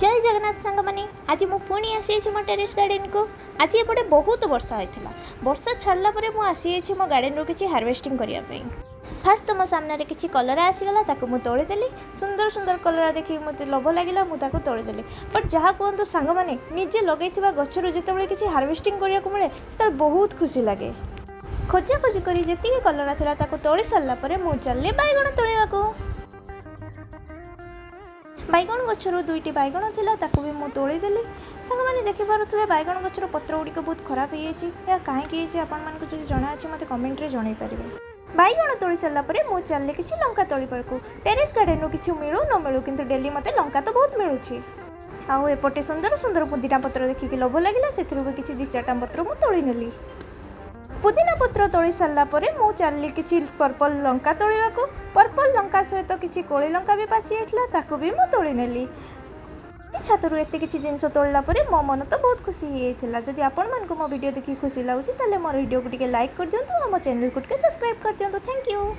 ଜୟ ଜଗନ୍ନାଥ ସାଙ୍ଗମାନେ, ଆଜି ମୁଁ ପୁଣି ଆସିଯାଇଛି ମୋ ଟେରେସ୍ ଗାର୍ଡ଼େନକୁ। ଆଜି ଏପଟେ ବହୁତ ବର୍ଷା ହୋଇଥିଲା। ବର୍ଷା ଛାଡ଼ିଲା ପରେ ମୁଁ ଆସିଯାଇଛି ମୋ ଗାର୍ଡ଼େନରୁ କିଛି ହାର୍ଭେଷ୍ଟିଂ କରିବା ପାଇଁ। ଫାର୍ଷ୍ଟ ତ ମୋ ସାମ୍ନାରେ କିଛି କଲରା ଆସିଗଲା, ତାକୁ ମୁଁ ତୋଳିଦେଲି। ସୁନ୍ଦର ସୁନ୍ଦର କଲରା ଦେଖିକି ମୋତେ ଲୋଭ ଲାଗିଲା, ମୁଁ ତାକୁ ତୋଳିଦେଲି। ବଟ୍ ଯାହା କୁହନ୍ତୁ ସାଙ୍ଗମାନେ, ନିଜେ ଲଗେଇଥିବା ଗଛରୁ ଯେତେବେଳେ କିଛି ହାର୍ଭେଷ୍ଟିଂ କରିବାକୁ ମିଳେ, ସେତେବେଳେ ବହୁତ ଖୁସି ଲାଗେ। ଖୋଜା ଖୋଜି କରି ଯେତିକି କଲରା ଥିଲା ତାକୁ ତୋଳି ସାରିଲା ପରେ ମୁଁ ଚାଲିଲି ବାଇଗଣ ତୋଳିବାକୁ। ବାଇଗଣ ଗଛରୁ ଦୁଇଟି ବାଇଗଣ ଥିଲା, ତାକୁ ବି ମୁଁ ତୋଳିଦେଲି। ସାଙ୍ଗମାନେ, ଦେଖିପାରୁଥିବେ ବାଇଗଣ ଗଛର ପତ୍ର ଗୁଡ଼ିକ ବହୁତ ଖରାପ ହେଇଯାଇଛି। ଏହା କାହିଁକି ହେଇଛି, ଆପଣମାନଙ୍କୁ ଯଦି ଜଣାଅଛି ମୋତେ କମେଣ୍ଟରେ ଜଣାଇ ପାରିବେ। ବାଇଗଣ ତୋଳି ସାରିଲା ପରେ ମୁଁ ଚାଲିଲି କିଛି ଲଙ୍କା ତୋଳିବାକୁ। ଟେରେସ୍ ଗାର୍ଡ଼େନରୁ କିଛି ମିଳୁ ନ ମିଳୁ, କିନ୍ତୁ ଡେଲି ମୋତେ ଲଙ୍କା ତ ବହୁତ ମିଳୁଛି। ଆଉ ଏପଟେ ସୁନ୍ଦର ସୁନ୍ଦର ପୁଦିନା ପତ୍ର ଦେଖିକି ଲୋଭ ଲାଗିଲା, ସେଥିରୁ ବି କିଛି ଦୁଇ ଚାରିଟା ପତ୍ର ମୁଁ ତୋଳି ନେଲି। ପୁଦିନା ପତ୍ର ତୋଳି ସାରିଲା ପରେ ମୁଁ ଚାଲିଲି କିଛି ପର୍ପଲ୍ ଲଙ୍କା ତୋଳିବାକୁ। ପର୍ପଲ୍ ଲଙ୍କା ସହିତ କିଛି କୋଳି ଲଙ୍କା ବି ପାଚି ଯାଇଥିଲା, ତାକୁ ବି ମୁଁ ତୋଳି ନେଲି। ଛାତରୁ ଏତେ କିଛି ଜିନିଷ ତୋଳିଲା ପରେ ମୋ ମନ ତ ବହୁତ ଖୁସି ହେଇଯାଇଥିଲା। ଯଦି ଆପଣମାନଙ୍କୁ ମୋ ଭିଡ଼ିଓ ଦେଖିକି ଖୁସି ଲାଗୁଛି, ତାହେଲେ ମୋର ଭିଡ଼ିଓକୁ ଟିକେ ଲାଇକ୍ କରିଦିଅନ୍ତୁ ଆଉ ମୋ ଚ୍ୟାନେଲକୁ ଟିକେ ସବସ୍କ୍ରାଇବ୍ କରିଦିଅନ୍ତୁ। Thank you.